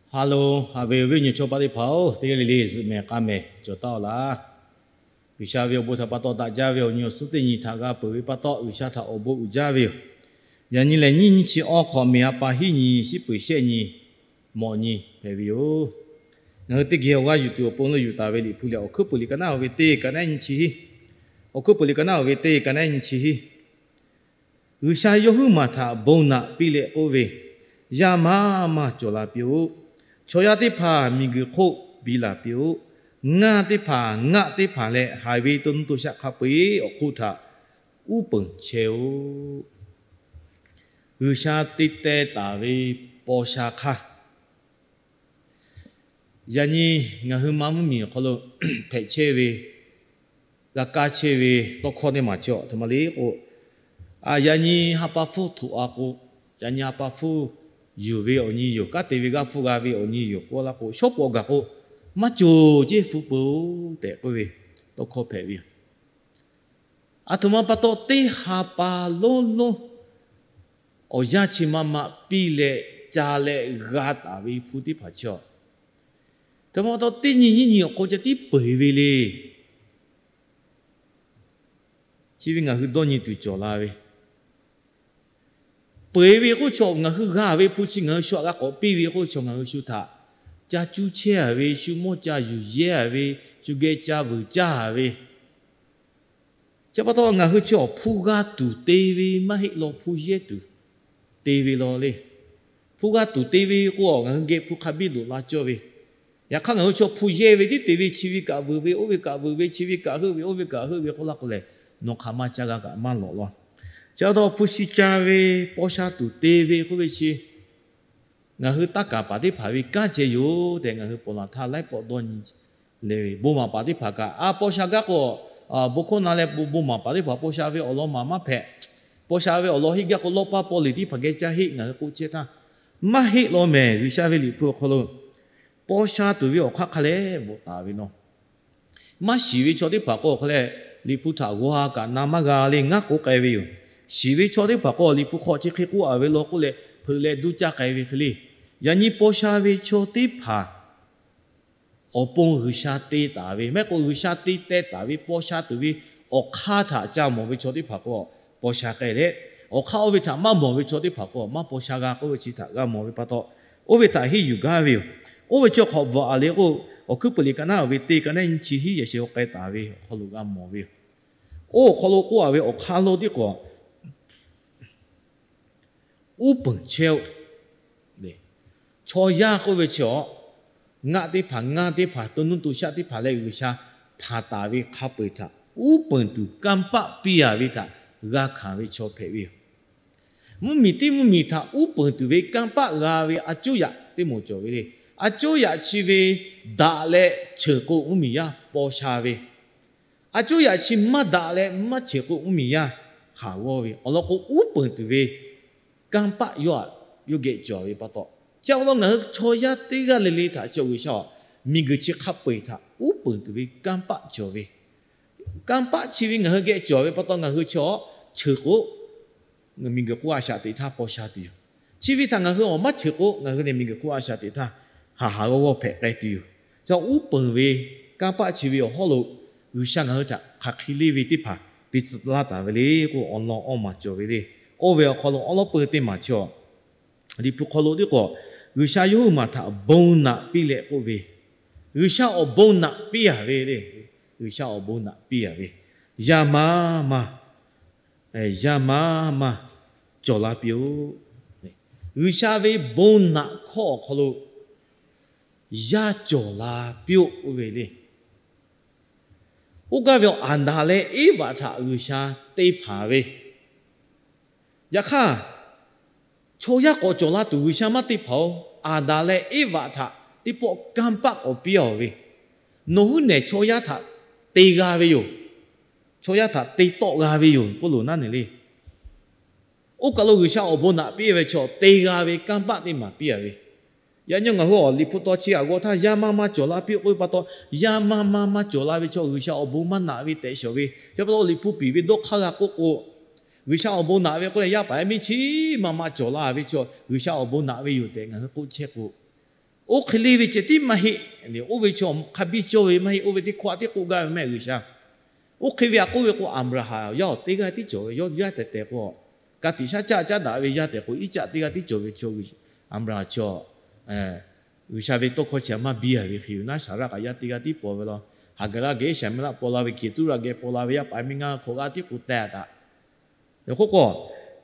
Ha loˬ, haꞈ ve awˬ viˉ awˬ nyi chaw paˆ teˇ hpaˍ-oˬ, teˇ g'aˇ le le zuhꞈ mehˍ k'a mehˍ cawˬ taˍ-oˬ laˇ. G'uiˬsha ve awˬ bon htaꞈ pa taw daꞈ jaˇ ve awˬ nyi awˬ suhˉ teˇ nyi htaꞈ g'a peuˬ ve pa taw, G'uiˬsha htaꞈ awˬ bon uiˍ jaˇ ve yoˬ. Yaꞈ nyi lehˬ, nyiˇ nyiˇ chi awˇ hk'awꞈ meˍ a pa hiˉ nyi, shiˉ peuˍ shehˆ nyi, mawꞈ nyi hpehꞈ ve yoˬ. Ngaˬ hui teˇ geh awˬ g'aˇ yuˬ tuˬ awˬ pon lo yuˬ taˍ ve Liꞈ hpu lehˬ, Awˬ hkuiˉ peuˬ liꞈ ka naˉ oˬ ve teˇ ka naˉ nyiˇ chi hiˉ. Awˬ hkuiˉ peuˬ liꞈ ka naˉ oˬ ve teˇ ka naˉ nyiˇ chi hiˉ. G'uiˬsha yawˇ huiˉ maˬ htaꞈ bon naꞈ piˇ leh k'oˆ ve, Yaˇ maˇ maˇ cawˬ la piˇ-oˆ. Chaw yaˇ teˇ hpaˍ miˬguiˬ hk'oˆ biˇ la piˇ-oˆ. Ngaˇ teˇ hpaˍ ngaˆ teˇ hpaˍ leh haiˬ ve to nuˇ to shaˆ hk'a peu-eˬ awˬ hk'oˆ htaꞈ uˉ peunˍ chehˇ-oˆ. G'uiˬsha te teh taˍ ve paw sha hk'aˇ, yaꞈ nyi ngaˬ hui ma mvuhˇmiˬ awˬ hk'aw lo hpehꞈ chehˇ ve, g'a kaˇ chehˇ ve tawˇ hkawˇ teˇ maˬ chi aˬ htoꞈ ma le k'o, yaꞈ nyi ha pa hpfuhˇ htoꞈ a k'o, yaꞈ nyi ha pa hpfuhˇ yuˬ ve awˬ nyi yoˬ. Kanˉ te ve g'aˇ hpfuhˇ g'a ve awˬ nyi yoˬ k'oˆ laˇ k'o, shawˉ pawˍ gaˬ k'o, maˇ cawˬ ceˇ hpfuhˇ peuˬ-oˬ tehꞈ k'oˆ ve tawˇ hkawˇ hpehꞈ ve yoˬ. Aˬ htoꞈ ma pa taw teˇ ha pa lonˉ lonˉ awˬ yanˇ chi ma ma piˇ leh ca leh g'a taˍ ve hpu teˇ hpaˍ chi aˬ htoꞈ ma pa taw teˇ nyi nyiˇ nyi awˬ hk'aw ca tiˉ peu-eˬ ve le. Chi ve ngaˬ hui dawˇ nyi tuˬ cawˬ la ve, peu-eˬ ve k'oˆ chaw ngaˬ hui g'a ve hpu chi ngaˬ hui shu htaꞈ g'a k'awꞈ piˇ ve k'oˆ chaw ngaˬ hui shu htaꞈ ca cuˇ chehˇ-a ve, shu mawˇ ca yuˬ yehˇ-a ve, shu geh ca vuiˬ caˇ-a ve, chi pa taw ngaˬ hui chi awˬ hpu g'a tuˬ te ve maˇ heˆ law, hpu yehˇ tuˬ te ve law le. Hpu g'a tuˬ te ve k'o, ngaˬ hui geh hpu hk'a biˇ loꞈ la cawˇ ve. Yaꞈ hk'aˇ ngaˬ hui chaw hpu yehˇ ve tiˉ te ve, chi ve kaꞈ vuiˬ ve, oˇ ve kaꞈ vuiˬ ve, chi ve kaꞈ heuˆ ve, oˇ ve kaꞈ heuˆ ve k'oˆ laˇ k'o lehˬ, nawˬ hk'aˬ ma ca g'a kaꞈ maˇ lawꞈ law. Chi pa taw hpu shi ca ve, paw sha tuˬ te ve k'oˆ ve chi, ngaˬ hui taˇ kaˍ paˍ teˇ hpaˍ ve kanˉ ceh yoˬ tehꞈ ngaˬ hui ponˬ laˬ htaˇ laiˉ pawˆ dawˇ nyi le ve. Bon maˍ paˍ teˇ hpaˍ kaꞈ a paw sha gaˇ k'o, bon hkawˇ na leh bon maˍ paˍ teˇ hpaˍ paw sha ve awˬ lawn maˍ maˇ hpehꞈ. Paw sha ve awˬ lawn heˆ gaˇ k'o, lawˇ paˇ paw liꞈ teˇ hpaˍ geh caˇ heˆ ngaˬ hui k'oˆ chehˇ htaˇ, maˇ heˆ law mehˍ. G'uiˬsha ve Liꞈ hpu awˬ hk'aw lo paw sha tuˬ ve awˬ hk'aˇ hk'a leh bvuhꞈ taˍ ve law. Maˇ shiˍ ve chaw teˇ hpaˍ k'o hk'a leh, Liꞈ hpu htaꞈ g'aw ha kaꞈ na maˇ g'a le, ngaˉ k'oˆ k'ai ve yoˬ. Shiˍ ve chaw teˇ hpaˍ k'o, Liꞈ hpu hk'aw chi hk'e k'oˆ-a ve law k'oˆ leh, hpeuꞈ leh duˇ caˇ k'ai ve hk'e le. Yaꞈ nyi paw sha ve chaw teˇ hpaˍ awˬ pon G'uiˬsha te taˍ ve, maˇ heˆ k'o G'uiˬsha te teh taˍ ve paw sha tuˬ ve awˬ hk'aˇ htaꞈ ca mawˬ ve chaw teˇ hpaˍ k'o, paw sha k'ai leh, awˬ hk'aˇ oˇ ve htaꞈ maˇ mawˬ ve chaw teˇ hpaˍ k'o, maˇ paw sha g'a k'oˆ ve chi htaꞈ g'a mawˬ ve pa taw, oˇ ve htaꞈ henˇ yuˬ gaˇ ve yoˬ. Oˇ ve chi hk'awꞈ bvuhꞈ-a le k'o, Awˬ hkuiˉ peuˬ liꞈ ka naˉ oˬ ve teˇ ka naˉ nyiˇ chi hiˉ yaꞈ sheh k'ai taˍ ve awˬ hk'aw lo g'a mawˬ ve yoˬ. Oˇ awˬ hk'aw lo k'oˆ-a ve awˬ hk'aˇ lonˉ tiˉ k'o, uˉ peunˍ chehˇ-oˆ. Chaw yaˇ k'oˆ ve chi aˬ, ngaˆ teˇ hpaˍ ngaˇ teˇ hpaˍ to nuˇ to shaˆ teˇ hpaˍ leh G'uiˬsha hpanˍ taˍ ve hk'a peu-eˬ htaꞈ uˉ peunˍ tuˬ kanˇ paˆ piˇ-a ve htaꞈ g'a hkanˍ ve chaw hpehꞈ ve yoˬ. Mvuhˇmiˬ tiˉ mvuhˇmiˬ htaꞈ uˉ peunˍ tuˬ ve kanˇ paˆ g'a ve a cuˉ yaꞈ teˇ moˍ cawˬ ve le. A cuˉ yaꞈ chi ve daꞈ leh cheuˬ k'o mvuhˇmiˬ yaˇ paw sha ve, a cuˉ yaꞈ chi maˇ daꞈ leh maˇ cheuˬ k'o mvuhˇmiˬ yaˇ haˍ g'awˇ ve. Awˬ lawn k'o, uˉ peunˍ tuˬ ve kanˇ paˆ yawˇ aꞈ yawˇ geh cawˬ ve pa taw, chi awˬ lawn ngaˬ hui chaw yaˇ teˇ g'aˇ le le htaꞈ chi G'uiˬsha aˬ, miˬguiˬ chi hk'a peu-eˬ htaꞈ uˉ peunˍ tuˬ ve kanˇ paˆ cawˬ ve. Kanˇ paˆ chi ve ngaˬ hui geh cawˬ ve pa taw, ngaˬ hui chi aˬ cheuˬ k'o miˬguiˬ hk'oˆ a shaꞈ teꞈ htaˇ paw sha tuˬ yoˬ. Chi ve htaꞈ ngaˬ hui awˬ maˇ cheuˬ k'o, ngaˬ hui lehˬ miˬguiˬ hk'oˆ a shaꞈ teꞈ htaˇ haˍ haˍ g'awˇ g'awˇ hpehꞈ k'ai tuˬ yoˬ. Chi uˉ peunˍ ve kanˇ paˆ chi ve awˬ hawˉ lo G'uiˬsha ngaˬ hui htaꞈ hk'aˬ hk'e le ve teˇ hpaˍ te tcuh laˇ taˍ ve le k'o, awˬ lawn awˇ maˬ cawˬ ve le. Oˇ ve awˬ hk'aw lo awˉ lawˉ peu teˇ maˬ chi aˬ, Liꞈ hpu hk'aw lo tiˉ k'o, G'uiˬsha yawˇ huiˉ maˬ htaꞈ bon naꞈ piˇ leh k'oˆ ve, G'uiˬsha awˬ bon naꞈ piˇ-a ve le. G'uiˬsha awˬ bon naꞈ piˇ-a ve, yaˇ maˇ maˇ, yaˇ maˇ maˇ cawˬ la piˇ-oˆ. G'uiˬsha ve bon naꞈ hkawˇ awˬ hk'aw lo yaˇ cawˬ la piˇ-oˆ k'oˆ ve le. Oˇ gaˇ ve awˬ Aˍdanˍ leh Eˇvaꞈ htaꞈ G'uiˬsha te hpanˍ ve, yaꞈ hk'aˇ, chaw yaˇ k'awꞈ cawˬ la tuˬ G'uiˬsha maˇ te hpanˍ-oˬ. Aˍdanˍ leh Eˇvaꞈ htaꞈ teˇ pawˆ kanˇ paˆ k'awꞈ piˇ-a ve, nawˬ huiˉ nehˬ chaw yaˇ htaꞈ te g'a ve yoˬ. Chaw yaˇ htaꞈ te tawˆ g'a ve yoˬ k'oˆ loˬ naˉ neˬ le. Oˇ kaˬ lo G'uiˬsha awˬ bon naꞈ piˇ ve chaw te g'a ve kanˇ paˆ teˇ maˬ piˇ-a ve, yaꞈ nyi ngaˬ hui awˬ Liꞈ hpu taw chi aꞈ g'aw htaˇ, yaˇ maˇ maˇ cawˬ la piˇ k'oˆ ve pa taw, yaˇ maˇ maˇ maˇ cawˬ la ve chaw G'uiˬsha awˬ bon maˇ naꞈ ve tehꞈ shawˍ ve. Chi pa taw Liꞈ hpu piˍ ve dawˇ hk'aˇ g'a k'oˆ k'o, G'uiˬsha awˬ bon naꞈ ve k'oˆ leh, yaˇ paˍ yaˇ miˇ chi maˇ maˇ cawˬ la ve chaw G'uiˬsha awˬ bon naꞈ ve yoˬ tehꞈ ngaˬ hui k'oˆ chehˇ k'o, Oˇ hk'e le ve ceh tiˉ maˇ heˆ. Oˇ ve chaw hk'a biˇ cawˇ ve maˇ heˆ. Oˇ ve teˇ hkawˇ a teˇ k'oˆ gaˇ ve maˇ heˆ G'uiˬsha. Oˇ hk'e ve a k'oˆ ve k'o, Aˍbraˍhanˍ yawˇ awˬ teˇ g'aˇ tiˉ cawˬ ve, yawˇ yaˇ tehˬ tehˬ k'o, ka tiꞈ shaˉ caˆ caˉ daꞈ ve yaˇ tehˬ k'o, Iˉcaˆ teˇ g'aˇ tiˉ cawˬ ve chaw, Aˍbraˍhanˍ chaw G'uiˬsha ve tawˇ hkawˇ chi a maˇ biˇ a ve hk'e yoˬ. Naˉ Saˍraˆ kaꞈ yaˇ teˇ g'aˇ tiˉ paw ve law. Haˍgaˍraˆ geh Iˉsaˍmeˍlaˆ paw la ve, Keˍtuˆraꞈ geh paw la ve yaˇ paˍ miˇ ngaˇ hk'awꞈ g'aˇ tiˉ k'o teh taꞈ. K'oˆ k'o,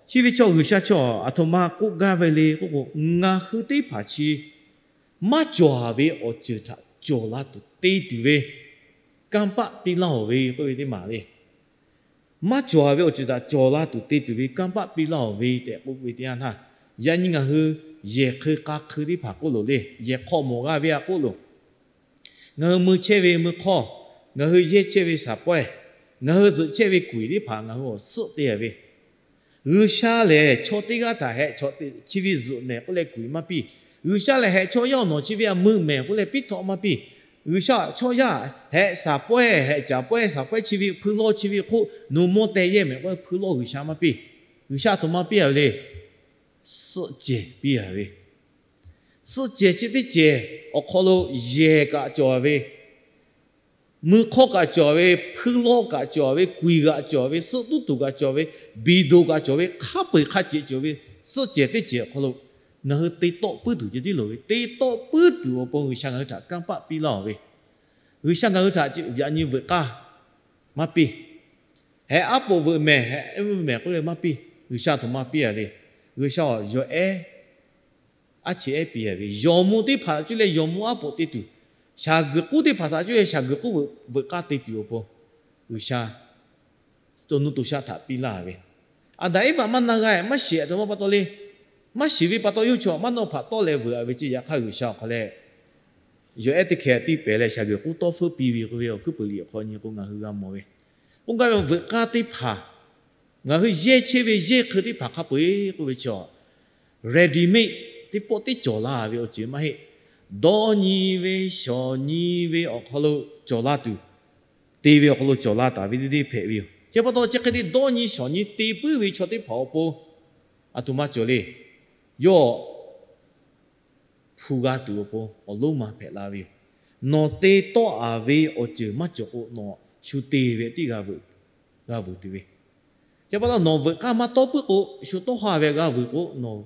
chi ve chaw G'uiˬsha chaw a htoꞈ ma k'oˆ gaˇ ve le k'oˆ k'o, ngaˬ hui teˇ hpaˍ chi maˇ cawˬ a ve awˬ ceuˬ htaꞈ cawˬ la tuˬ te tuˬ ve kanˇ paˆ piˇ laˇ-oˬ ve k'oˆ ve teˇ maˬ le. Maˇ cawˬ a ve awˬ ceuˬ htaꞈ cawˬ la tuˬ te tuˬ ve kanˇ paˆ piˇ laˇ-oˬ ve tehꞈ k'oˆ ve teˇ yanˇ htaˇ, yaꞈ nyi ngaˬ hui yehˬ hk'eu k'a hk'eu teˇ hpaˍ k'oˆ loˬ le. Yehˬ hk'aw mawˬ g'a ve a k'oˆ loˬ. Ngaˬ hui mui chehˇ ve mui hk'awˇ, ngaˬ hui yehˇ chehˇ ve shaˍ pawehˇ, ngaˬ hui zuhꞈ chehˇ ve kuiˬ teˇ hpaˍ ngaˬ hui awˬ suhˆ te a ve, G'uiˬsha lehˬ chaw teˇ g'aˇ htaꞈ hehꞈ chaw chi ve zuhꞈ mehˍ k'oˆ leh kuiˬ maˇ piˇ. G'uiˬsha lehˬ hehꞈ chaw yaˇ awˬ nawˬ chi ve a mui mehˍ k'oˆ leh piˇ htawꞈ maˇ piˇ. G'uiˬsha chaw yaˇ hehꞈ shaˍ pawehˇ, hehꞈ caˍ pawehˇ, shaˍ pawehˇ chi ve hpui lawˇ chi ve hk'oˆ nawˬ mawˇ teh yehˇ mehˍ k'oˆ leh hpui lawˇ G'uiˬsha maˇ piˇ. G'uiˬsha a htoꞈ ma piˇ a ve le. Suhˆ cehˬ piˇ a ve, suhˆ cehˬ chi teˇ cehˬ awˬ hk'aw lo yehˬ kaꞈ cawˬ a ve, mui hk'awˇ kaꞈ cawˬ ve, hpui lawˇ kaꞈ cawˬ ve, kuiˬ kaꞈ cawˬ ve, suhˆ tuˉ tuˬ kaꞈ cawˬ ve, biˬ doˬ kaꞈ cawˬ ve, hk'a peu-eˬ hk'a cehˬ cawˬ ve, suhˆ cehˬ teˇ cehˬ awˬ hk'aw lo ngaˬ hui te tawˆ puiˉ tuˬ ceh tiˉ loˍ ve, te tawˆ puiˉ tuˬ awˬ pon G'uiˬsha ngaˬ hui htaꞈ kanˇ paˆ piˇ laˇ-oˬ ve, G'uiˬsha ngaˬ hui htaꞈ yaꞈ nyi veuꞈ k'aˇ maˇ piˇ. Hehꞈ aˉ poꞈ veuꞈ mehˍ, hehꞈ mehˍ k'oˆ leh maˇ piˇ. G'uiˬsha a htoꞈ ma piˇ a le. G'uiˬsha awˬ yawˬ ehˉ aˉ chi ehˉ piˇ a ve, yawˬ mvuh teˇ hpaˍ htaꞈ cuˇ leh yawˬ mvuh aˉ poꞈ te tuˬ, shaˍ guiˬ k'uˉ teˇ hpaˍ htaꞈ cuˇ leh shaˍ guiˬ k'uˉ veuꞈ k'aˇ te tuˬ awˬ pon G'uiˬsha to nuˇ to shaˆ htaꞈ piˇ laˇ ve, Aˍdanˍ Eˇvaꞈ maˇ na g'a, maˇ shiˍ a htoꞈ ma pa taw le. Maˇ shiˍ ve pa taw yawˇ hui chaw maˇ nawˇ hpaꞈ tawˆ leh veuꞈ a ve ceˇ. Yaꞈ hk'aˇ G'uiˬsha awˬ hk'aw leh yawˬ ehˉ teˇ hkeh tiˇ pehˍ leh shaˍ guiˬ k'uˉ tawˇ feuˉ piˇ ve k'oˆ ve awˬ hkuiˉ puiˍ liꞈ hk'aw nyi k'o ngaˬ hui g'a mawˬ ve, k'oˆ gaˇ ve veuꞈ k'aˇ teˇ hpaˍ ngaˬ hui yehˇ chehˇ ve yehˇ hk'eu teˇ hpaˍ hk'a peu-eˬ k'oˆ ve chi ready-made teˇ pawˆ teˇ cawˬ la ve awˬ ceuˬ maˇ heˆ. Dawˇ nyi ve shawˍ nyi ve awˬ hk'aw lo cawˬ la tuˬ, te ve awˬ hk'aw lo cawˬ la taˍ ve teˇ deˇ hpehꞈ ve yoˬ. Chi pa taw chi hk'e te dawˇ nyi shawˍ nyi te puiˉ ve chaw teˇ hpaˍ awˬ pon a htoꞈ ma cawˬ le. Yawˇ hpu g'a tuˬ awˬ pon awˬ lonˉ ma hpehꞈ la ve yoˬ. Nawˬ te tawˆ a ve awˬ ceuˬ maˇ cawˬ k'o, nawˬ shu te ve tiˉ g'a veuꞈ, g'a vuiˬ tuˬ ve. Chi pa taw nawˬ veuꞈ k'aˇ maˇ tawˇ puiˉ k'o, shu tawˇ haˇ ve g'a vuiˬ k'o, nawˬ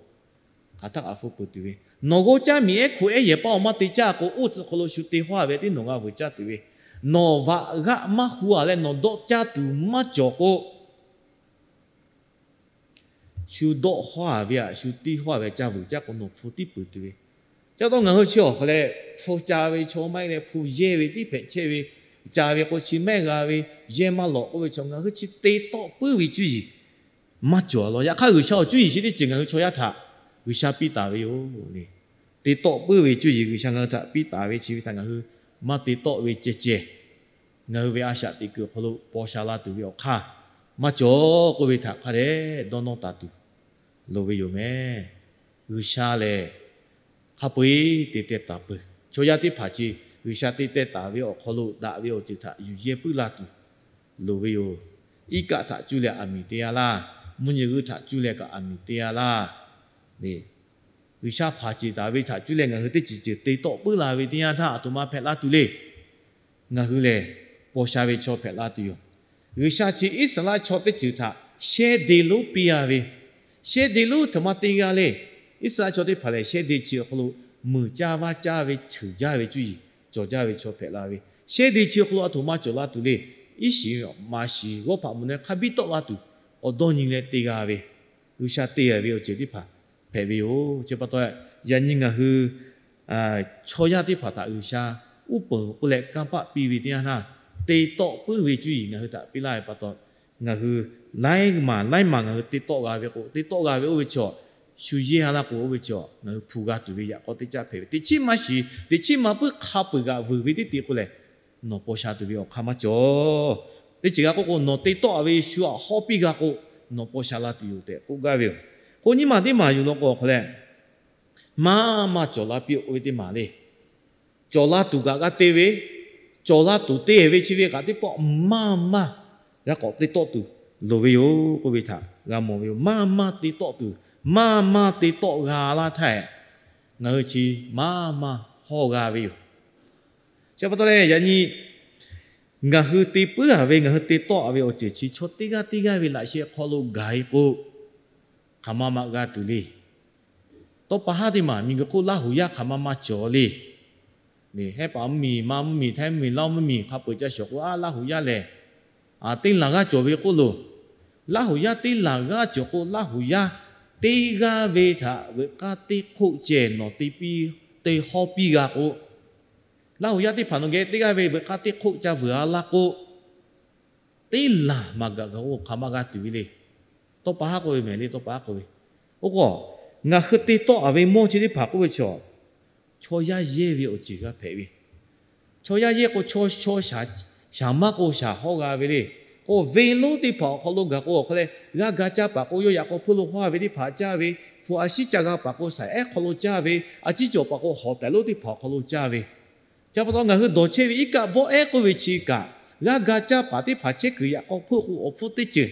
hk'aˬ htaˇ k'a hpfuhˇ peuˬ tuˬ ve. Nawˬ g'awˇ caˇ miˬ ehˉ hk'u ehˉ yehˬ paˇ awˬ maˇ te caˇ k'o, oˇ tcuh hk'aw lo shu te haw ve tiˉ nawˬ g'a vuiˬ caˇ tuˬ ve. Nawˬ vaꞈ g'aˆ maˇ hu a leh nawˬ dawˆ caˇ tuˬ maˇ cawˬ k'o, shu dawˆ haw ve aꞈ, shu tiˇ haw ve caˇ vuiˬ caˇ k'o nawˬ hpu tiˉ peuˬ tuˬ ve. Chi pa taw ngaˬ hui chi awˬ hk'aw leh hpu ca ve chaw maˇ heˆ leh hpu yehˇ ve tiˉ hpehꞈ chehˇ ve, ca ve k'o chi mehˆ g'a ve, yehˇ maˇ lawꞈ k'oˆ ve chaw ngaˬ hui chi te tawˆ puiˉ ve cuˇ yiˍ maˇ cawˬ a law. Yaꞈ hk'aˇ G'uiˬsha awˬ cuˇ yiˍ chi teˇ ceuˬ ngaˬ hui chaw yaˇ htaꞈ G'uiˬsha piˇ taˍ ve yoˬ le. Te tawˆ puiˉ ve cuˇ yiˍ G'uiˬsha ngaˬ hui htaꞈ piˇ taˍ ve chi ve htaꞈ ngaˬ hui maˇ te tawˆ ve ceh ceh, ngaˬ hui ve a shaꞈ teꞈ kuiˬ awˬ hk'aw lo paw sha la tuˬ ve awˬ hk'aˇ maˇ cawˬ k'oˆ ve htaꞈ hk'a dehꞈ dawˇ nawˇ taˍ tuˬ loˍ ve yoˬ mehˍ. G'uiˬsha lehˬ hk'a peu-eˬ te teh taˍ peuˬ. Chaw yaˇ teˇ hpaˍ chi G'uiˬsha te teh taˍ ve awˬ hk'aw lo daꞈ ve awˬ ceuˬ htaꞈ yuˬ yehˇ puiˉ la tuˬ loˍ ve yoˬ. Iˉ kaˆ htaꞈ cuˇ leh aˬ miˍ te g'a laˇ. Mvuhˇ nyi g'uˇ htaꞈ cuˇ leh kaꞈ aˬ miˍ te g'a laˇ. G'uiˬsha hpanˍ ceˬ taˍ ve htaꞈ cuˇ leh ngaˬ hui teˇ ceuˬ ceuˬ te tawˆ puiˉ la ve teˇ yanˇ htaˇ a htoꞈ ma hpehꞈ laˇ tuˬ le. Ngaˬ hui lehˬ paw sha ve chaw hpehꞈ la tuˬ yoˬ. G'uiˬsha chi Iˉsaˍreˍlaˆ chaw teˇ ceuˬ htaꞈ shehˇ de lonˉ piˇ a ve, shehˇ de lonˉ htoꞈ ma te g'a le. Iˉsaˍreˍlaˆ chaw teˇ hpaˍ lehˬ shehˇ de chi awˬ hk'aw lo muiˬ caˇ vaˇ caˇ ve ceuˬ jaˇ ve cuˇ yiˍ cawˬ jaˇ ve chaw hpehꞈ la ve, shehˇ de chi awˬ hk'aw lo a htoꞈ ma cawˬ la tuˬ le. Iˉ shiˍ maˍ shiˍ g'awˇ hpaꞈ mvuhˇ naw hk'a biˇ tawˆ la tuˬ awˬ dawˇ nyi leh te g'a ve, G'uiˬsha te g'a ve awˬ ceuˬ teˇ hpaˍ hpehꞈ ve yoˬ. Chi pa taw yaꞈ nyi ngaˬ hui chaw yaˇ teˇ hpaˍ htaꞈ G'uiˬsha uˉ peunˍ k'oˆ leh kanˇ paˆ piˇ ve teˇ yanˇ htaˇ, te tawˆ puiˉ ve cuˇ yiˍ ngaˬ hui htaꞈ piˇ laˇ ve pa taw, ngaˬ hui laiˉ maˬ laiˉ maˬ ngaˬ hui te tawˆ g'a ve k'o, te tawˆ g'a ve oˇ ve chaw, shu yehˇ ha laˇ k'o oˇ ve chaw ngaˬ hui hpu g'a tuˬ ve yaꞈ k'aw teˇ caˇ hpehꞈ ve, teꞈ chiˉ maˇ shiˍ, teꞈ chiˉ maˇ puiˉ hk'a peu-eˬ g'aꞈ vuiˬ ve teˇ te k'o lehˬ, nawˬ paw sha tuˬ ve awˬ hk'aˇ maˇ cawˬ. Teˇ ceuˬ g'a k'oˆ k'o, nawˬ te tawˆ ve shu aꞈ hawˉ piˇ g'a k'o, nawˬ paw sha la tuˬ yoˬ tehꞈ k'oˆ gaˇ ve yoˬ. K'o nyiˇ maˬ teˇ maˬ yuˬ law k'o awˬ hk'aw leh, maˇ maˇ cawˬ la piˇ-oˆ k'oˆ ve teˇ maˬ le. Cawˬ la tuˬ kaꞈ g'a te ve, cawˬ la tuˬ te ve chi ve kaꞈ teˇ pawˆ maˇ maˇ g'a k'awꞈ te tawˆ tuˬ loˍ ve yoˬ k'oˆ ve htaꞈ g'a mawˬ ve yoˬ. Maˇ maˇ te tawˆ tuˬ, maˇ maˇ te tawˆ g'a laˇ htaˇ, ngaˬ hui chi maˇ maˇ hawˇ g'a ve yoˬ. Chi pa taw leh yaꞈ nyi ngaˬ hui te puiˉ-a ve, ngaˬ hui te tawˆ-a ve awˬ ceuˬ chi chaw teˇ g'aˇ teˇ g'aˇ ve laꞈ sheh hk'aw lo gaˬ-e k'o, hk'aˬ ma ma g'a tuˬ le. Tawˇ pa haˉ teˇ maˬ miˬguiˬ hk'oˆ Laˇ huˍ yaˇ hk'aˬ ma ma cawˬ le. Hehˉ paˍ mvuhˇmiˬ, ma mvuhˇmiˬ, Htaiˇ mvuhˇmiˬ, Laˇ mvuhˇmiˬ hk'a peu-eˬ ca shawˍ k'o, a, Laˇ huˍ yaˇ lehˬ, teˇ laˬ g'aˇ cawˬ ve k'oˆ loˬ. Laˇ huˍ yaˇ teˇ laˬ g'aˇ cawˬ k'o, Laˇ huˍ yaˇ teˇ g'aˇ ve htaꞈ veuꞈ k'aˇ teˇ hk'oˆ ceh nawˬ te piˇ, te hawˇ piˇ g'a k'o, Laˇ huˍ yaˇ teˇ hpaˍ nawˬ geh teˇ g'aˇ ve veuꞈ k'aˇ teˇ hk'oˆ ca vuiˬ-a laˇ k'o, teˇ laˬ maˍ gaˬ gaˬ k'o hk'aˬ ma g'a tuˬ ve le. Tawˇ pa haˉ k'oˆ ve mehˍ le, tawˇ pa haˉ k'oˆ ve. Oˇ k'o, ngaˬ hui te tawˆ-a ve mawˇ chi teˇ hpaˍ k'oˆ ve chaw, chaw yaˇ yehˇ ve awˬ ceuˬ g'a hpehꞈ ve. Chaw yaˇ yehˇ k'o, chaw, chaw shaˍ, shaˍ maˇ k'o shaˍ hawˇ g'a ve le. K'o, venˇ lonˉ teˇ hpaˍ awˬ hk'aw lo gaˬ k'o, awˬ hk'aw leh g'a ga caˇ paˍ k'o, yawˇ yaꞈ k'aw hpeuˇ lo hawˇ ve teˇ hpaˍ caˇ ve, hpu a shiˉ ca g'a paˍ k'o, saiˍ ehˉ hk'aw lo caˇ ve, a ciˉ cawˬ paˍ k'o, hawˍ tehˍ lonˉ teˇ hpaˍ awˬ hk'aw lo caˇ ve. Chi pa taw ngaˬ hui dawˬ chehˇ ve iˉ kaˆ bawˆ ehˉ k'oˆ ve chi kaꞈ, g'a ga caˇ paˍ teˇ hpaˍ chehˇ kuiˬ yaꞈ k'aw hpeuˇ k'o awˬ hpfuhˇ teˇ ceuˬ.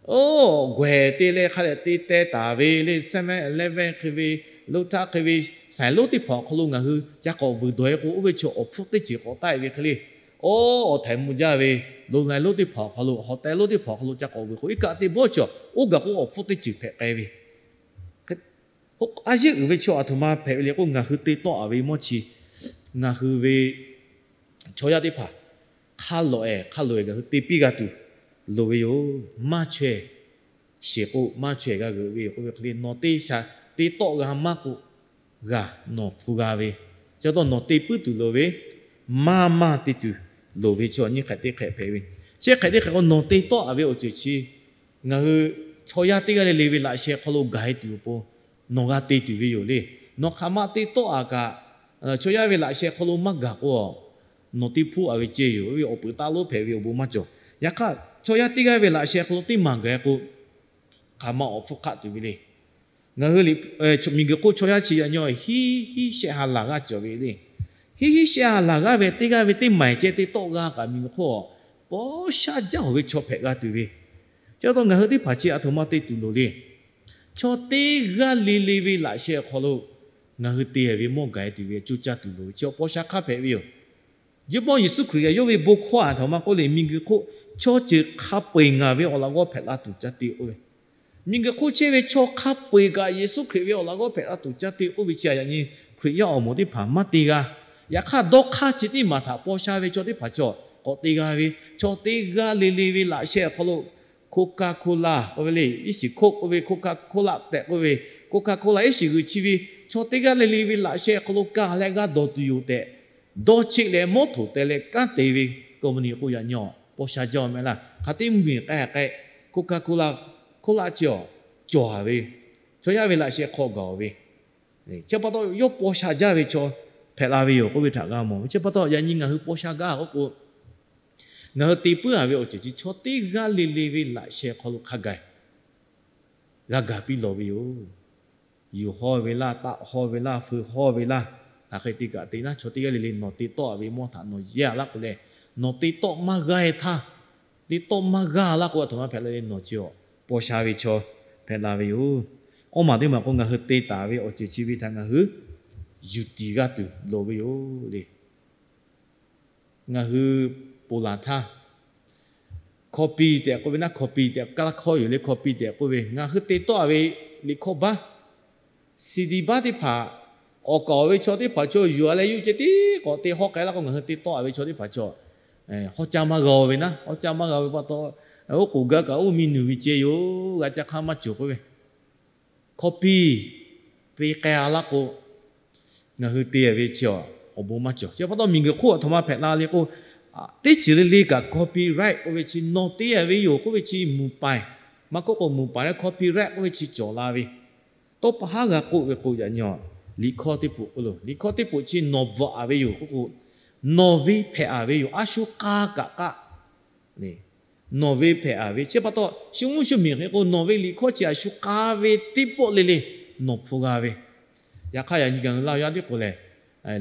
Oˇ, guehˬ te leh hk'a dehꞈ te teh taˍ ve le, seven eleven hk'e ve, loˇ htaˇ hk'e ve, saiˍ lonˉ teˇ hpaˍ awˬ hk'aw lo ngaˬ hui ca k'awꞈ vuiˬ dawˬ-e k'o, oˇ ve chaw awˬ hpfuhˇ teˇ ceuˬ k'awꞈ taˆ-e ve hk'e le. Oˇ, awˬ htaiˍ mvuh jaˇ ve, loˇ lai lonˉ teˇ hpaˍ awˬ hk'aw lo, hawˍ tehˍ lonˉ teˇ hpaˍ awˬ hk'aw lo ca k'awꞈ vuiˬ k'o, iˉ kaˆ te bawˆ chaw oˇ gaˬ k'o awˬ hpfuhˇ teˇ ceuˬ hpehꞈ k'ai ve. A yehˉ uiˍ ve chaw aˬ htoꞈ ma hpehꞈ ve le k'o, ngaˬ hui te tawˆ-a ve mawˇ chi, ngaˬ hui ve chaw yaˇ teˇ hpaˍ hk'a lawꞈ-ehˍ hk'a loꞈ-ehˍ ngaˬ hui te piˇ g'a tuˬ loˍ ve yoˬ. Maˇ chaweh sheˍ k'o, maˇ chaweh g'a g'euꞈ ve yoˬ k'oˆ ve hk'e le, nawˬ te sha te tawˆ g'a maˇ k'o, g'a nawˬ hpu g'a ve, chi pa taw nawˬ te puiˉ tuˬ loˍ ve, maˇ maˇ te tuˬ loˍ ve chaw nyiˇ hk'ehꞈ teˇ hk'ehꞈ hpehꞈ ve. Chi hk'ehꞈ teˇ hk'ehꞈ k'o, nawˬ te tawˆ-a ve awˬ ceuˬ chi ngaˬ hui chaw yaˇ teˇ g'aˇ le le ve laꞈ sheh hk'aw lo gaˬ-e tuˬ awˬ pon nawˬ g'a te tuˬ ve yoˬ le. Nawˬ hk'aˬ ma te tawˆ-a kaꞈ, chaw yaˇ ve laꞈ sheh hk'aw lo maˇ gaˬ k'o, nawˬ te hpuˇ-a ve ceh yoˬ. Oˇ ve awˬ peuˬ taˇ lonˉ hpehꞈ ve awˬ bon maˇ cawˬ. Yaꞈ hk'aˇ, chaw yaˇ teˇ g'aˇ ve laꞈ sheh hk'aw lo teˇ maˬ gaˬ-e k'o, hk'aˬ ma awˬ hpfuhˇ hk'aˆ tuˬ ve le. Ngaˬ hui miˬguiˬ hk'oˆ chaw yaˇ chi yaꞈ nyi hiˉ hiˉ shehˆ ha laˬ g'aˇ cawˬ ve le. Hiˉ hiˉ shehˆ ha laˬ g'aˇ ve teˇ g'aˇ ve teˇ maˬ ceh te tawˆ g'a kaꞈ, miˬguiˬ hk'oˆ paw sha jaˇ-oˬ ve chaw hpehꞈ g'a tuˬ ve. Chi pa taw ngaˬ hui teˇ hpaˍ chi aˬ htoꞈ ma te tuˬ loˍ le. Chaw teˇ g'aˇ le le ve laꞈ sheh awˬ hk'aw lo ngaˬ hui te-a ve mawˇ gaˬ-e tuˬ ve co caˇ tuˬ loˍ ve chi awˬ paw sha hk'aˇ hpehꞈ ve yoˬ. Yawˇ paw Yeˍsuˆ Hkriꞈ yawˇ ve bon hkawˇ aˬ htoꞈ ma k'oˆ le, miˬguiˬ hk'oˆ chaw ceuˬ hk'a peu-eˬ ngaˬ ve awˬ laꞈ g'awˇ hpehꞈ la tuˬ ca te k'oˆ ve. Miˬguiˬ hk'oˆ chehˇ ve chaw hk'a peu-eˬ kaꞈ Yeˍsuˆ Hkriꞈ ve awˬ laꞈ g'awˇ hpehꞈ la tuˬ ca te k'oˆ ve chi aˬ yaꞈ nyi Hkriꞈ yaˇ awˬ moˍ teˇ hpaˍ maˇ te g'a. Yaꞈ hk'aˇ, dawˇ hk'aˇ chi teˇ maˬ htaꞈ paw sha ve chaw teˇ hpaˍ chaw k'awꞈ te g'a ve. Chaw teˇ g'aˇ le le ve laꞈ sheh awˬ hk'aw lo Coca-Cola k'oˆ ve le, iˉ shiˍ Coke k'oˆ ve, Coca-Cola tehꞈ k'oˆ ve, Coca-Cola iˉ shiˍ g'uiˬ chi ve, chaw teˇ g'aˇ le le ve laꞈ sheh awˬ hk'aw lo ka leh g'a dawˬ tuˬ yoˬ tehꞈ, dawˇ cheˆ leh mawˇ htoꞈ te leh kanˉ te ve company k'o yaꞈ nyi paw sha jaˇ-oˬ mehˍ laˇ. Hk'aˬ te mvuhˇmiˬ k'ai k'ai, Coca-Cola, Cola chi awˬ cawˬ-a ve, chaw yaˇ ve laꞈ sheh hk'aw gaˬ-oˬ ve, chi pa taw yawˇ paw sha jaˇ ve chaw hpehꞈ la ve yoˬ k'oˆ ve htaꞈ g'a mawˬ ve. Chi pa taw yaꞈ nyi ngaˬ hui paw sha gaˇ k'oˆ k'o, ngaˬ hui te puiˉ-a ve awˬ ceuˬ chi chaw teˇ g'aˇ le le ve laꞈ sheh hk'aw lo hk'a gaˬ g'a gaˬ piˇ lawˬ ve yoˬ. Yuˬ hawˇ ve laˇ, taˆ hawˇ ve laˇ, feu hawˇ ve laˇ, hk'aˬ hk'e te kaꞈ te naˉ, chaw teˇ g'aˇ le le nawˬ te tawˆ-a ve mawˇ htaꞈ nawˬ yehˇ-a laˇ k'o leh, nawˬ te tawˆ maˇ g'aˇ-e htaˇ, te tawˆ maˇ g'aˇ laˇ k'o, aˬ htoꞈ ma hpehꞈ la le, nawˬ chi awˬ paw sha ve chaw hpehꞈ la ve yoˬ. Awˇ maˬ teˇ maˬ k'o, ngaˬ hui te taˍ ve awˬ ceuˬ chi ve htaꞈ ngaˬ hui yuˬ tiˍ g'aˇ tuˬ loˍ ve yoˬ le. Ngaˬ hui ponˬ laˬ htaˇ, hkawˇ piˇ tehꞈ k'oˆ ve naˉ, hkawˇ piˇ tehꞈ kaˇ laˇ hkawˇ yoˬ le, hkawˇ piˇ tehꞈ k'oˆ ve, ngaˬ hui te tawˆ-a ve liꞈ hkawˇ baˆ, C D baˆ teˇ hpaˍ, awˬ kaˍ awˬ ve chaw teˇ hpaˍ chaw yuˬ-a leh yuˬ ceh tiˉ k'awꞈ te hawˇ k'ai laˇ k'o, ngaˬ hui te tawˆ-a ve chaw teˇ hpaˍ chaw hawˇ caˇ maˇ g'a-oˬ ve naˉ, hawˇ caˇ maˇ g'a ve pa taw, oˇ k'oˍ gaˇ kaꞈ oˇ miˇ nuˬ ve ceh yoˬ, g'a caˇ hk'aˇ maˇ cawˬ k'oˆ ve. Hkawˇ piˇ te k'ai-a laˇ k'o, ngaˬ hui te-a ve chi awˬ bon maˇ cawˬ. Chi pa taw miˬguiˬ hk'oˆ aˬ htoꞈ ma hpehꞈ la le k'o, teˇ ceuˬ le le kaꞈ copyright k'oˆ ve chi, nawˬ te-a ve yoˬ k'oˆ ve chi mvuhˬ paiˍ, maˇ k'oˆ k'o mvuhˬ paiˍ leh copyright k'oˆ ve chi cawˬ la ve. Tawˇ pa haˉ g'a k'oˆ ve k'o, yaꞈ nyi liꞈ hkawˇ teˇ poꞈ k'oˆ lo, liꞈ hkawˇ teˇ poꞈ chi nawˬ bvuhꞈ-a ve yoˬ k'oˆ k'o, nawˬ ve hpehꞈ-a ve yoˬ, a shu k'a kaꞈ k'aˆ nawˬ ve hpehꞈ-a ve. Chi pa taw shu mvuhˇ shu miˬ hk'e k'o, nawˬ ve liꞈ hkawˇ chi a shu k'a ve teˇ pawˆ le le nawˬ hpu g'a ve. Yaꞈ hk'aˇ, yaꞈ nyi ngaˬ hui Laˇ huˍ yaˇ teˇ k'oˍ lehˬ,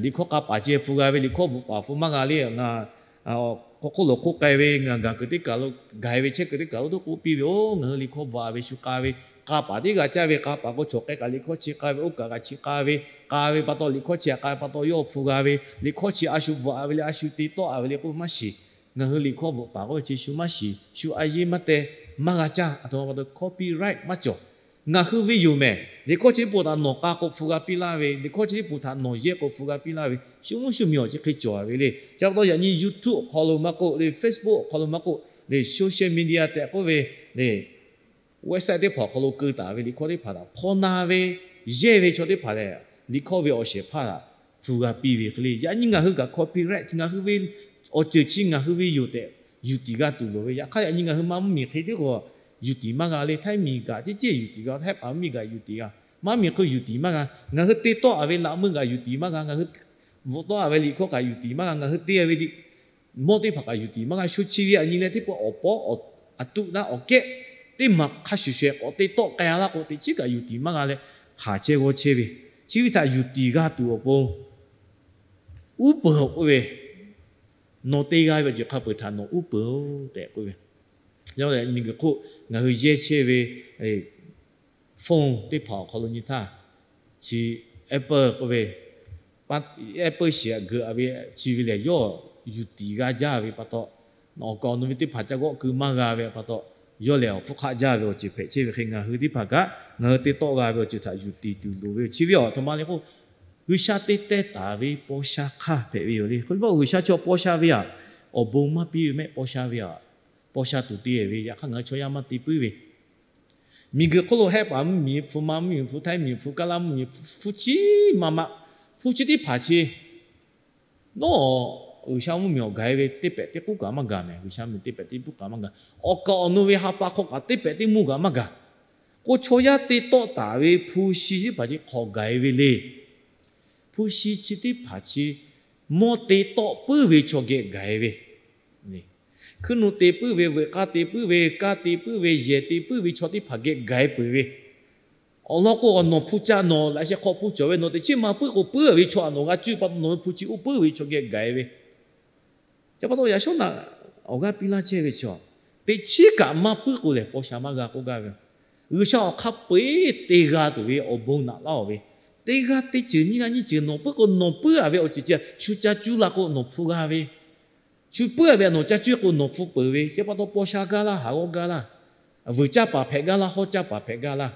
liꞈ hkawˇ k'a paˍ ceh hpu g'a ve, liꞈ hkawˇ bvuhꞈ paˍ hpu maˇ g'a le. Ngaˬ hk'aw hk'oˆ lo hk'oˆ k'ai ve ngaˬ gaˬ kuiˬ teˇ kaˬ lo, gaˬ-e ve chehˇ kuiˬ teˇ kaˬ lo dawˇ k'oˆ piˇ ve, Oˇ, ngaˬ hui liꞈ hkawˇ bvuhꞈ-a ve shu k'a ve, k'a paˍ teˇ g'aˇ caˇ ve, k'a paˍ k'o chaw k'ai kaꞈ liꞈ hkawˇ chi k'a ve, oˇ kaꞈ kaꞈ chi k'a ve, k'a ve pa taw liꞈ hkawˇ chi htaꞈ k'a ve pa taw yawˇ hpu g'a ve, liꞈ hkawˇ chi a shu bvuhꞈ-a ve le, a shu te tawˆ-a ve le k'oˆ maˇ shiˍ. Ngaˬ hui liꞈ hkawˇ bvuhꞈ paˍ k'oˆ ve chi shu maˇ shiˍ, shu a yeˇ maˇ teh, maˇ g'a caˇ. Aˬ htoꞈ ma pa taw copyright maˇ cawˬ. Ngaˬ hui ve yoˬ mehˍ. Liꞈ hkawˇ chi teˇ poˬ htaꞈ nawˬ k'a k'o hpu g'a piˇ laˇ ve, liꞈ hkawˇ chi teˇ poˬ htaꞈ nawˬ yehˇ k'o hpu g'a piˇ laˇ ve, shu mvuhˇ shu miˬ awˬ chi hk'e cawˬ-a ve le. Chi pa taw yaꞈ nyi YouTube awˬ hk'aw lo maˇ k'oˆ le, Facebook awˬ hk'aw lo maˇ k'oˆ le, social media tehꞈ k'oˆ ve le, website teˇ hpaˍ awˬ hk'aw lo keu taˍ ve liꞈ hkawˇ teˇ hpaˍ htaꞈ hpaw na ve, yehˇ ve chaw teˇ hpaˍ lehˬ, liꞈ hkawˇ ve awˬ shehˍ hpaˇ htaꞈ hpu g'a piˇ ve hk'e le. Yaꞈ nyi ngaˬ hui kaꞈ copyright, ngaˬ hui ve awˬ ceuˬ chi ngaˬ hui ve yoˬ tehꞈ yuˬ tiˍ g'a tuˬ loˍ ve. Yaꞈ hk'aˇ yaꞈ nyi ngaˬ hui maˇ mvuhˇ miˬ hk'e tiˉ k'o yuˬ tiˍ maˇ g'a le. Htaiˇ miˬ kaꞈ ceˇ ceˇ yuˬ tiˍ g'a, Htaiˇ paˍ mvuhˇ miˬ kaꞈ yuˬ tiˍ g'a. Maˇ miˬ hk'e yuˬ tiˍ maˇ g'a. Ngaˬ hui te tawˆ-a ve laꞈ meuˇ kaꞈ yuˬ tiˍ maˇ g'a. Ngaˬ hui bvuhꞈ tawˆ-a ve liꞈ hkawˇ kaꞈ yuˬ tiˍ maˇ g'a. Ngaˬ hui te ve liꞈ mawˇ teˇ hpaˍ kaꞈ yuˬ tiˍ maˇ g'a. Shu chi ve yaꞈ nyi leh teˇ pawˆ awˬ pawˉ awˬ tuˆ naˉ awˬ kehˉ teˇ maˬ hk'a shuˍ shuˍ k'awꞈ te tawˆ k'ai-a laˇ k'o, teꞈ chiˉ kaꞈ yuˬ tiˍ maˇ g'a leh, hk'aˬ chehˇ g'awˇ chehˇ ve, chi ve htaꞈ yuˬ tiˍ g'a tuˬ awˬ pon uˉ peunˍ-oˬ k'oˆ ve, nawˬ te g'a ve awˬ ceuˬ hk'a peu-eˬ htaꞈ nawˬ uˉ peunˍ-oˬ tehꞈ k'oˆ ve. Yaꞈ nyi miˬguiˬ hk'oˆ ngaˬ hui yehˇ chehˇ ve phone teˇ hpaˍ awˬ hk'aw lo nyi htaˇ, chi Apple k'oˆ ve, Apple shiˍ geuꞈ-a ve chi ve lehˬ, yawˇ yuˬ tiˍ g'a jaˇ ve pa taw, awˬ kaˍ awˬ nu ve teˇ hpaˍ ca g'awˆ keu maˇ g'a ve pa taw, yawˇ lehˬ awˬ hpfuhˇ hk'aˆ jaˇ ve awˬ ceuˬ hpehꞈ chehˇ ve hk'e, ngaˬ hui teˇ hpaˍ kaꞈ ngaˬ hui te tawˆ g'a ve awˬ ceuˬ htaꞈ yuˬ tiˍ tuˬ loˍ ve. Chi ve aˬ htoꞈ ma le k'o, G'uiˬsha te teh taˍ ve paw sha hk'aˇ hpehꞈ ve yoˬ le. Hk'e pa G'uiˬsha chaw paw sha ve aꞈ, awˬ bon maˇ piˇ ve mehˆ paw sha ve aꞈ, paw sha tuˬ te ve. Yaꞈ hk'aˇ ngaˬ hui chaw yaˇ maˇ te puiˉ ve, miˬguiˬ hk'oˆ lo Htaiˇ paˍ mvuhˇmiˬ hpu, Manˇ mvuhˇmiˬ hpu, Htaiˇ miˬ hpu, Kaˇlaˇ mvuhˇmiˬ hpu, hpu chi maˇ maˇ, hpu chi teˇ hpaˍ chi nawˉ G'uiˬsha mvuhˇmiˬ awˬ gaˬ-e ve teˇ pehꞈ teˇ k'uˉ kaꞈ maˇ gaˬ mehˍ. G'uiˬsha mvuhˇmiˬ teˇ pehꞈ teˇ k'uˉ kaꞈ maˇ gaˬ. Awˬ kaˍ awˬ nu ve ha pa hk'aw kaꞈ teˇ pehꞈ teˇ mvuhˇ kaꞈ maˇ gaˬ. K'o chaw yaˇ te tawˆ taˍ ve hpu shi teˇ hpaˍ chi hk'awꞈ gaˬ-e ve le. Hpu shi chi teˇ hpaˍ chi mawˇ te tawˆ puiˉ ve chaw geh gaˬ-e ve, hkuiˉ nuˆ te puiˉ ve, veuꞈ k'aˇ te puiˉ ve, kaˇ te puiˉ ve, yehˬ te puiˉ ve chaw teˇ hpaˍ geh gaˬ-e peuˬ ve. Awˬ lawn k'o, nawˬ hpu ca nawˬ laꞈ sheh hk'aw hpu cawˬ ve, nawˬ teꞈ chiˉ maˇ puiˉ k'o, puiˉ ve chaw aꞈ nawˬ g'a cuˇ pa taw, nawˬ ve hpu chi uˉ puiˉ ve chaw geh gaˬ-e ve. Chi pa taw yaꞈ shawˉ naꞈ awˬ g'aˇ piˇ laˇ chehˇ ve chaw, teꞈ chiˉ kaꞈ maˇ puiˉ k'o lehˬ, paw sha maˇ g'a k'oˆ gaˇ ve. G'uiˬsha awˬ hk'aˇ peu-eˬ te g'a tuˬ ve awˬ bon naꞈ laˇ-oˬ ve, teˇ g'aˇ teˇ ceuˬ nyiˇ g'aˇ nyiˇ ceuˬ nawˬ puiˉ k'o, nawˬ puiˉ-a ve awˬ ceuˬ chi shu ca cuˇ la k'o nawˬ hpu g'a ve. Shu puiˉ-a ve nawˬ ca cuˇ k'o nawˬ hpu peuˬ ve. Chi pa taw paw sha gaˇ laˇ, haˍ g'awˇ gaˇ laˇ, vuiˬ caˇ paˍ hpehꞈ gaˇ laˇ, hawˉ caˇ paˍ hpehꞈ gaˇ laˇ.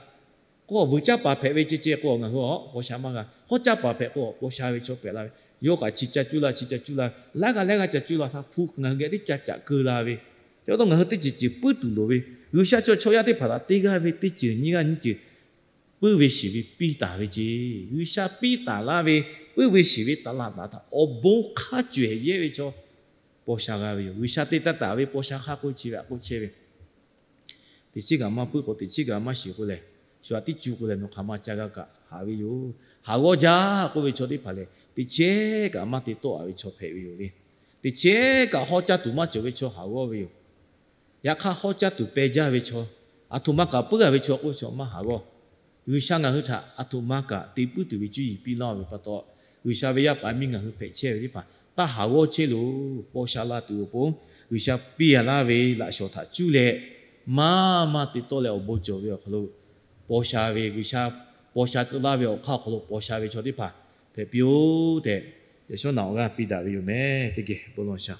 K'o vuiˬ caˇ paˍ hpehꞈ ve ceh ceh k'o ngaˬ hui paw sha maˇ g'a. Hawˉ caˇ paˍ hpehꞈ k'o paw sha ve chaw hpehꞈ la ve. Yawˇ kaꞈ chi ca cuˇ la, chi ca cuˇ la, laiˉ g'aˇ laiˉ g'aˇ ca cuˇ la htaˇ hpu ngaˬ hui geh teˇ ca caꞈ keu la ve. Chi pa taw ngaˬ hui teˇ ceuˬ ceuˬ puiˉ tuˬ loˍ ve. G'uiˬsha chaw chaw yaˇ teˇ hpaˍ htaꞈ teˇ g'aˇ ve teˇ ceuˬ nyiˇ g'aˇ nyiˇ ceuˬ puiˉ ve shiˍ ve piˇ taˍ ve ce. G'uiˬsha piˇ taˍ laˇ ve, puiˉ ve shiˍ ve taˍ laˇ taˍ htaꞈ awˬ bon hk'a cawehˬ yehˇ ve chaw paw sha g'a ve yoˬ. G'uiˬsha te taˇ taˍ ve paw sha hk'aˇ k'oˆ chi ve aꞈ k'oˆ chehˇ ve, teꞈ chiˉ kaꞈ maˇ puiˉ k'o teꞈ chiˉ kaꞈ maˇ shiˍ k'o lehˬ, shu aꞈ tiˉ cu k'o lehˬ nawˬ hk'aˬ ma ca g'a kaꞈ haꞈ ve yoˬ. Haˍ g'awˇ jaˇ k'oˆ ve chaw teˇ hpaˍ lehˬ, teꞈ chehˇ kaꞈ maˇ te tawˆ-a ve chaw hpehꞈ ve yoˬ le. Teꞈ chehˇ kaꞈ hawˉ caˇ tuˬ maˇ cawˬ ve chaw haˍ g'awˇ ve yoˬ. Yaꞈ hk'aˇ hawˉ caˇ tuˬ peh jaˇ ve chaw, aˬ htoꞈ ma kaꞈ puiˉ-a ve chaw k'oˆ ve chaw maˇ haˍ g'awˇ. G'uiˬsha ngaˬ hui htaꞈ aˬ htoꞈ ma kaꞈ te puiˉ tuˬ ve cuˇ yiˍ piˇ laˇ ve pa taw, G'uiˬsha ve yaˇ paˍ miˇ ngaˬ hui hpehꞈ chehˇ ve teˇ hpaˍ taˇ haˍ g'awˇ chehˇ loˬ. Paw sha la tuˬ awˬ pon G'uiˬsha piˇ-a laˇ ve laꞈ shawnˍ htaꞈ cuˇ leh, maˇ maˇ te tawˆ leh awˬ bon cawˬ ve awˬ hk'aw lo paw sha ve, G'uiˬsha paw sha tcuh laˇ ve awˬ hk'aˇ awˬ hk'aw lo paw sha ve chaw teˇ hpaˍ hpehꞈ piˇ-oˆ tehꞈ, yaꞈ shawˉ naꞈ awˬ g'aˇ piˇ daꞈ ve yoˬ mehˍ. Teˇ geh bon law sha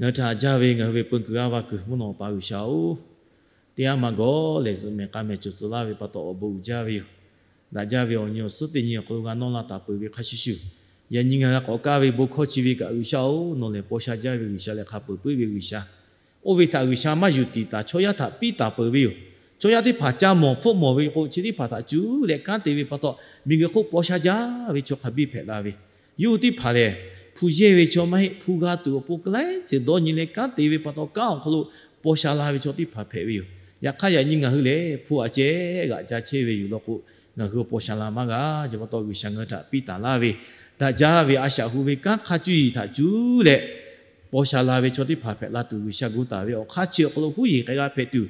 Ngaˬ hui htaꞈ haꞈ jaˇ ve ngaˬ hui ve peu kuiˬ g'aˇ va kuiˬ mvuhˇ naw pa G'uiˬsha-oˬ, teˇ g'aˇ maˇ gawˬ lehˬ zuhꞈ mehˍ k'a mehˍ cawˬ tcuh laˇ ve pa taw awˬ bon uiˍ jaˇ ve yoˬ. Daꞈ jaˇ ve awˬ nyi awˬ suhˉ teˇ nyi awˬ hk'aw lo g'a nawˇ la taˍ peuˬ ve hk'a shuˍ shuˍ, yaꞈ nyi ngaˬ g'a k'awꞈ kaˇ ve bon hkawˇ chi ve kaꞈ G'uiˬsha-oˬ, nawˬ lehˬ paw sha jaˇ ve G'uiˬsha leh hk'a peuˬ puiˉ ve G'uiˬsha. Oˇ ve htaꞈ G'uiˬsha maˇ yuˬ tiˍ taˍ chaw yaˇ htaꞈ piˇ taˍ peuˬ ve yoˬ. Chaw yaˇ teˇ hpaˍ ca mawˬ hpfuhˆ mawˬ ve k'o, chi teˇ hpaˍ htaꞈ cuˇ leh kanˉ te ve pa taw, miˬguiˬ hk'oˆ paw sha jaˇ ve chaw hk'a biˇ hpehꞈ la ve. Yawˇ hui teˇ hpaˍ lehˬ, hpu yehˇ ve chaw maˇ heˆ, hpu g'a tuˬ awˬ pon ka laiˉ ceuˬ dawˇ nyi leh kanˉ te ve pa taw, kanˉ awˬ hk'aw lo paw sha la ve chaw teˇ hpaˍ hpehꞈ ve yoˬ. Yaꞈ hk'aˇ yaꞈ nyi ngaˬ hui lehˬ hpu aꞈ ceh g'aꞈ ca chehˇ ve yoˬ law k'o, ngaˬ hui paw sha la maˇ g'a. Chi pa taw G'uiˬsha ngaˬ hui htaꞈ piˇ taˍ laˇ ve, daꞈ jaˇ ve a shaꞈ hu ve kanˉ hk'a cuˇ yiˍ htaꞈ cuˇ leh paw sha la ve chaw teˇ hpaˍ hpehꞈ la tuˬ G'uiˬsha gu taˍ ve awˬ hk'aˇ chi awˬ hk'aw lo huˉ yeˬ k'ai g'a hpehꞈ tuˬ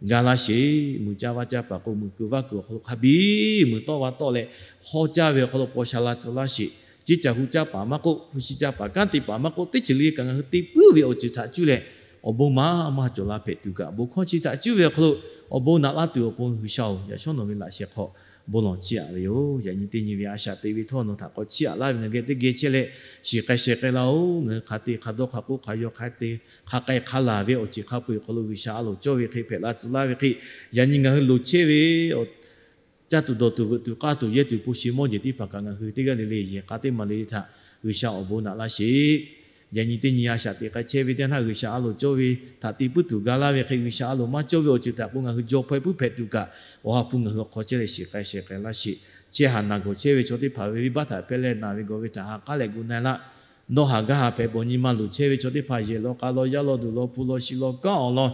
ga laˇ sheˍ. Muiˬ caˇ vaˇ caˇ paˍ k'o, muiˬ kuiˬ vaˇ kuiˬ awˬ hk'aw lo hk'a biˇ muiˬ tawˆ va tawˆ leh, hawˉ caˇ ve awˬ hk'aw lo paw sha la tcuh laˇ sheˍ. Ciˇ caˬ hu caˇ paˍ maˇ k'oˆ, hpu shi caˇ paˍ kanˉ te paˍ maˇ k'oˆ, teˇ ceuˬ le kaꞈ ngaˬ hui te puiˉ ve awˬ ceuˬ htaꞈ cuˇ leh, awˬ bon maˇ maˇ cawˬ la hpehꞈ tuˬ kaꞈ, bon hkawˇ chi htaꞈ cuˇ ve awˬ hk'aw lo awˬ bon naꞈ laˇ tuˬ awˬ pon G'uiˬsha-oˬ, yaꞈ shawˉ nawˬ ve laꞈ shehˍ hk'aw bon lawˬ chiˇ aꞈ ve yoˬ. Yaꞈ nyi teˇ nyi ve a shaꞈ teꞈ ve htawˇ nawˬ htaꞈ k'awꞈ chiˇ aꞈ laˇ ve ngaˬ geh teˇ geh chehˇ leh, shiˍ k'ai sheh k'ai laˇ-oˬ. Ngaˬ hui hk'a te hk'a dawˇ hk'a k'oˆ hk'a yaw hk'a te hk'a k'ai hk'a laˬ ve awˬ ceuˬ hk'a peu-eˬ awˬ hk'aw lo G'uiˬsha a loˍ cawˇ ve hk'e hpehꞈ la tcuh laˇ ve hk'e, yaꞈ nyi ngaˬ hui loˍ chehˇ ve awˬ caˇ tuˬ dawˬ tuˬ veuꞈ tuˬ k'aˇ tuˬ yehˇ tuˬ hpu shi mawˇ jeˬ teˇ hpaˍ kaꞈ ngaˬ hui teˇ g'aˇ le le yehˬ k'a teˇ maˬ le le htaꞈ G'uiˬsha awˬ bon naꞈ laˇ sheˍ. Yaꞈ nyi teˇ nyi a shaꞈ teꞈ k'ai chehˇ ve teˇ naˆ G'uiˬsha a loˍ cawˇ ve htaꞈ te puiˉ tuˬ ga laˇ ve hk'e, G'uiˬsha a loˍ maˇ cawˇ ve awˬ ceuˬ htaꞈ k'o ngaˬ hui jaw hpaw-e puiˉ hpehꞈ tuˬ kaꞈ, awˬ ha hpu ngaˬ hui awˬ hk'aw chehˇ leh shiˍ k'ai sheh k'ai laˇ sheˍ. Chehˇ haˍ naˬ gawˬ chehˇ ve chaw teˇ hpaˍ ve venˇbaˆ htaꞈ hpehˇ leh naˬ ve gawˬ ve htaꞈ ha k'aˉ leh gu na-e laˇ. Dawˇ haˍ gaˇ haˍ hpehꞈ bawˬ nyi ma loˍ chehˇ ve chaw teˇ hpaˍ yehˬ law k'a law yaˇ law duˬ law hpu law shi law kanˉ awˬ lawn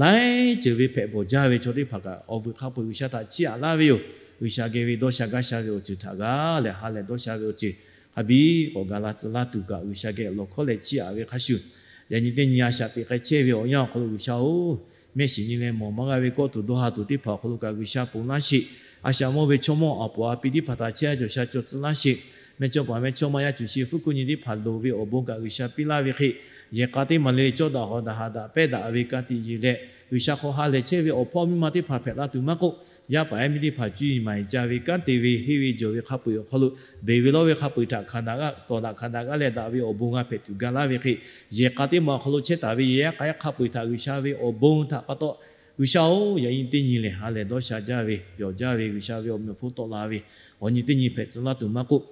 laiˉ ceuˬ ve hpehꞈ bawˬ jaˇ ve chaw teˇ hpaˍ kaꞈ awˬ vuiˬ hk'a peu-eˬ G'uiˬsha htaꞈ chiˇ aꞈ laˇ ve yoˬ. G'uiˬsha geh ve dawˇ sha gaˇ sha ve awˬ ceuˬ htaꞈ g'a leh ha lehˬ dawˇ sha ve awˬ ceuˬ hk'a biˇ k'awꞈ ga la tcuh laˇ tuˬ kaꞈ G'uiˬsha geh lawˬ hkawˉ leh chiˇ aꞈ ve hk'a shuˍ, yaꞈ nyi teˇ nyi a shaꞈ teꞈ k'ai chehˇ ve awˬ yanˇ awˬ hk'aw lo G'uiˬsha-oˬ, mehˆ shiˍ nyi leh mawˬ maˇ g'a ve kawˆ tuˬ dawˇ ha tuˬ teˇ hpaˍ awˬ hk'aw lo kaꞈ G'uiˬsha ponˬ laˇ sheˍ. A shaꞈ mawˇ ve chaw mawˇ aˬ poˍ a pi teˇ hpaˍ htaꞈ chehˇ a cawˬ sha cawˬ tcuh laˇ sheˍ. Mehˇchawˇpaˍ mehˇchawˇma yaˇ cuˬ shi fuˉ kuˆ nyi teˇ hpaˍ loˍ ve awˬ bon kaꞈ G'uiˬsha piˇ laˇ ve hk'e, yehˬ k'a teˇ maˬ le le cawˇ daꞈ haw daꞈ ha daꞈ pehˇ daꞈ ve ka tiꞈ yeˬ leh, G'uiˬsha hk'aw ha lehˬ chehˇ ve awˬ hpawˇ miˇ ma teˇ hpaˍ hpehꞈ la tuˬ maˇ k'oˆ, yaˇ paˍ yaˇ miˇ teˇ hpaˍ cuˇ yiˍ maˍ yiˍ ca ve kanˉ te ve henˇ ve jawˬ ve hk'a peu-eˬ awˬ hk'aw lo beˬ ve lawˇ ve hk'a peu-eˬ htaꞈ hkanˍ daꞈ g'aˇ tawˍ daꞈ hkanˍ daꞈ g'aˇ leh daꞈ ve awˬ bon g'a hpehꞈ tuˬ ga laˇ ve hk'e, yehˬ k'a teˇ maˬ awˬ hk'aw lo chehˇ taˍ ve yehˬ yaˇ k'a yaˇ hk'a peu-eˬ htaꞈ G'uiˬsha ve awˬ bon htaꞈ pa taw, G'uiˬsha-oˬ, yaꞈ nyi teˇ nyi lehˬ ha lehˬ dawˇ sha jaˇ ve pyawˬ jaˇ ve G'uiˬsha ve awˬ meꞈ awˬ hponˇ tawˆ la ve awˬ nyi teˇ nyi hpehꞈ tcuh laˇ tuˬ maˇ k'oˆ,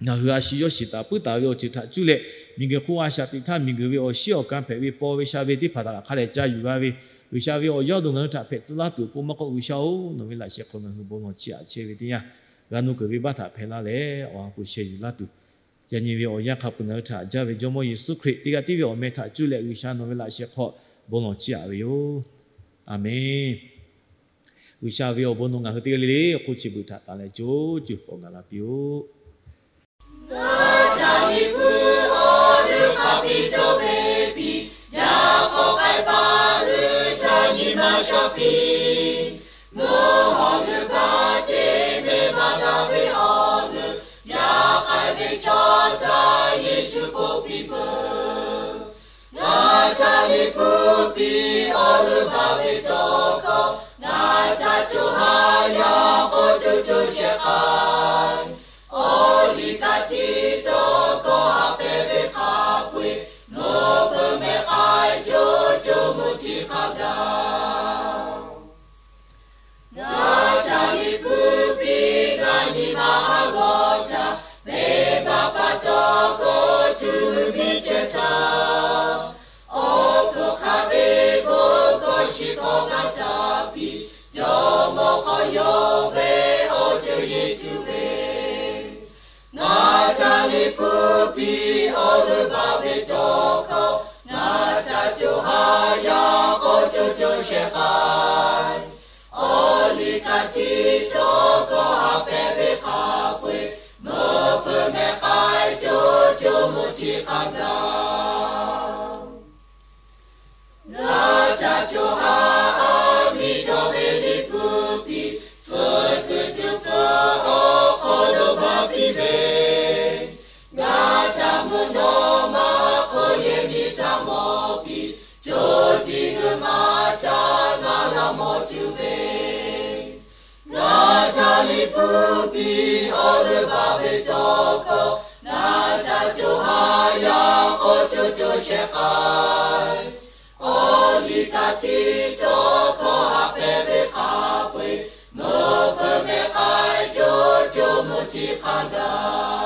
ngaˬ hui a shi yawˇ shiˍ taˍ puiˉ taˍ ve awˬ ceuˬ htaꞈ cuˇ leh, miˬguiˬ hk'oˆ a shaꞈ teꞈ htaˇ miˬguiˬ ve awˬ shiˉ awˬ kan hpehꞈ ve paw ve sha ve teˇ hpaˍ htaꞈ hk'a lehˬ ca yuˬ g'a ve, G'uiˬsha ve awˬ yawˇ dawˬ ngaˬ hui htaꞈ hpehꞈ tcuh laˇ tuˬ awˬ pon maˇ k'oˆ, G'uiˬsha-oˬ, nawˬ ve laꞈ shehˍ hk'aw ngaˬ hui bon lawˬ chiˇ aꞈ chehˇ ve teˇ yanˇ, g'a nuˇ keunˍ ve baˆ htaꞈ hpehˇ laˇ leh awˬ ha hpu sheh yuˬ laˇ tuˬ, yaꞈ nyi ve awˬ yanˇ hk'a peu-eˬ ngaˬ hui htaꞈ jaˇ ve Jawˇmawˇ Yeˍsuˆ Hkriꞈ teˇ g'aˇ tiˉ ve awˬ meh htaꞈ cuˇ leh G'uiˬsha nawˬ ve laꞈ shehˍ hk'aw bon lawˬ chiˇ aꞈ ve yoˬ. Aˬmenˍ. G'uiˬsha ve awˬ bon nawˬ ngaˬ hui teˇ g'aˇ le le awˬ hk'oˆ chi beuꞈ htaꞈ taˍ leh co cuˬ k'awꞈ gaˬ la piˇ-oˆ. Ngaˬ ca liꞈ hpu awˬ g'euˆ hk'a piˇ cawˇ ve piˇ, yaꞈ k'aw k'ai paˍ g'euˆ ca nyi ma sha piˇ. Mvuhˇ hawˬ g'euˆ baˬ teˇ meh maˇ g'a ve awˬ g'euˆ, yaꞈ k'ai ve chaw caˇ Yeˍsuˆ k'oˆ piˇ peuˬ. Ngaˬ ca liꞈ hpu piˇ awˬ g'euˆ baˬ ve tawˇ hkawˇ, ngaˬ ca co ha yaˇ k'awꞈ co co shehˍ k'ai. Awˬ liˇ kaꞈ tiˉ tawˇ hkawˇ ha pehˍ ve hk'a peu-eˬ, mvuhˇ peu mehˬ k'ai co co mvuhˇ tiˉ hk'a gaˬ. Ngaˬ ca liꞈ hpu piˇ ngaˬ nyi ma a g'awˇ caˇ, venˇbaˆ pa taw k'awꞈ tuˬ miˇ ceh htaˇ, awˬ hpfuhˇ hk'a ve bon hkawˇ shiˍ hkawˇ ngaˬ ca piˇ, jawˇmawˇ hk'aw yawˇ ve awˬ ceuˬ yeˬ tuˬ ve. Ngaˬ ca liꞈ hpu piˇ awˬ g'euˆ baˬ ve tawˇ hkawˇ, ngaˬ ca co ha yaˇ k'awꞈ co co shehˍ k'ai. Awˬ liˇ kaꞈ tiˉ tawˇ hkawˇ ha pehˍ ve hk'a peu-eˬ, mvuhˇ peu mehˬ k'ai co co mvuhˇ tiˉ hk'a gaˬ. Ngaˬ ca co ha aˬ miˍ cawˬ ve liꞈ hpu piˇ, suh kuiˬ tuˬ hpfuhˇ awˬ hk'aw lo maˇ piˇ ve. Ngaˬ ca mvuhˇ naw ma hk'oˆ yehˬ miˇ ca mawˬ piˇ, co tiꞈ g'uiˬ maˇ ca ngaˬ g'a mawˬ tuˬ ve. Ngaˬ ca liꞈ hpu piˇ awˬ g'euˆ baˬ ve tawˇ hkawˇ, ngaˬ ca co ha yaˇ k'awꞈ co co shehˍ k'ai. Awˬ liˇ kaꞈ tiˉ tawˇ hkawˇ ha pehˍ ve hk'a peu-eˬ, mvuhˇ peu mehˬ k'ai co co mvuhˇ tiˉ hk'a gaˬ.